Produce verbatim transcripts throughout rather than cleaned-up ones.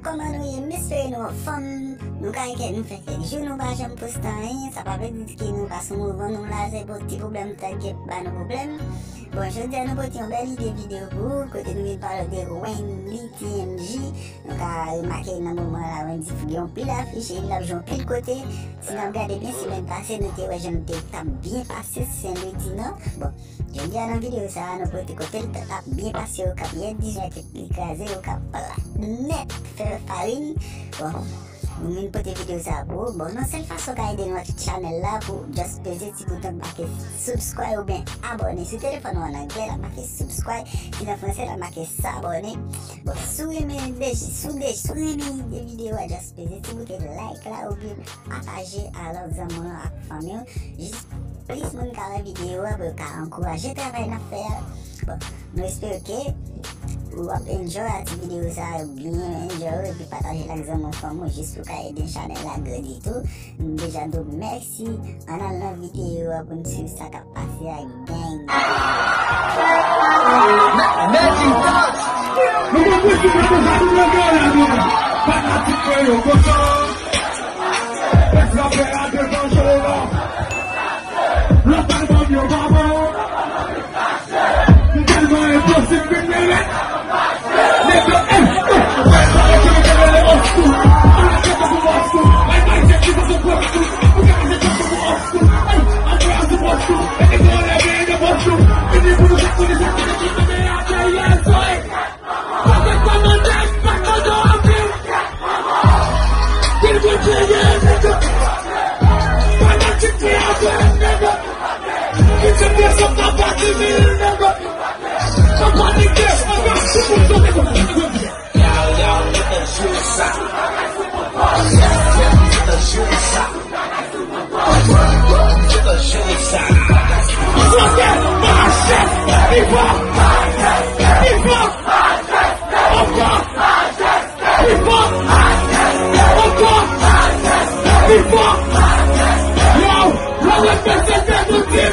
Kòman nou ye? M espere nou anfòm. Nou ka wè ke nou fè kèk jou nou pa janm poste anyen. Sa pa vle di ke nou pa sou mouvman, nou la, se pou ti pwoblèm tèt ki ba nou pwoblèm. Bon, jodi a nou pote yon bèl ide videyo pou ou, kote nou vin pale de Wendy T M J. Nou ka remake nan moman la, Wendy gen yon pil afich, e l ap jwe yon pil kote. Si n ap gade byen, semèn pase, nou te wè jan l te t ap byen pase Sen Lwi di Nò. Bon, jodi a nan videyo sa a, nou pote kote l t ap byen pase, Okap yè dizuit li kraze, Okap plat nèt, fè farin. Bon, nou vin pote videyo sa a pou ou. Bon, nan sèl fason w ka ede nou ak chanèl la, pou just peze ti bouton k make subscribe oubyen abòne. Si telefòn ou an anglè, l ap make subscribe. Si nan fransè, l ap make s'abonner. Bon, si w renmen de, si w de, si w renmen ide videyo a, just peze ti bouton like la oubyen pataje a lòt zanmi w ak fanmi w. Jis plis moun ka wè videyo a pou yo ka ankouraje travay n ap fè a. Bon, nou espere ke ou ap enjoy a ti videyo sa a, byen enjoy epi pataje l ak zanmi w, fanmi w, jis pou ka ede chanèl la grandi tou. Nou deja di w mèsi. Ann al nan videyo a pou n swiv sa k ap pase a, gang. Magic Touch. Nou gen prensip la deja, nou leve la deja. Fanatik mwen yo kontan. Pèp la fè a devan je la. Lòt albòm yo pa bon. M tèlman enposib vin mele. Nèg yo, eh, eh, wè sa yo te mete mele old school. An la tèt pou old school. Ay, ay, tèt ki pou old school. Pou ka mete tèt pou old school. Ay, an fè a sou old school. E nèg yo leve de old school. Vini pou nou sa konnen sa ki mete a tè yè soy. Avèk kòmandè, pa kòmandè anpil. Di l kontinye, nèg. Fanatik ki avè m, nèg. Ki se pye sòm nan pati mil, nèg. San panike, anba sou moun, nèg. Yow, yow, mete jou sa. Mete jou sa. Sote, mache, viva, viva, ankò, viva, ankò, viva. Yow, lè w ap fè se fè nou di.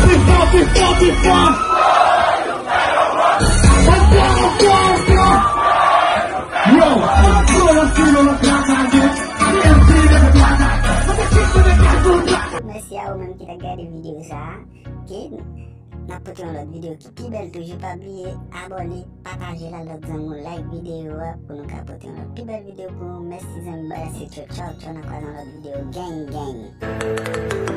Pi fò, pi fò, pi fò. Ankò, ankò, ankò. Yo, ankò, ankò, ankò. Mèsi a ou menm ki t ap gade videyo sa a. Ok, n ap pote yon lòt videyo ki pi bèl toujou. Pa bliye abòne, pataje l ak lòt zanmi w, like videyo a pou nou ka pote yon lòt pi bèl videyo pou ou. Mèsi zanmi, bagay se tchò, tchò, tchò, n a kwaze yon lòt videyo. Gang, gang.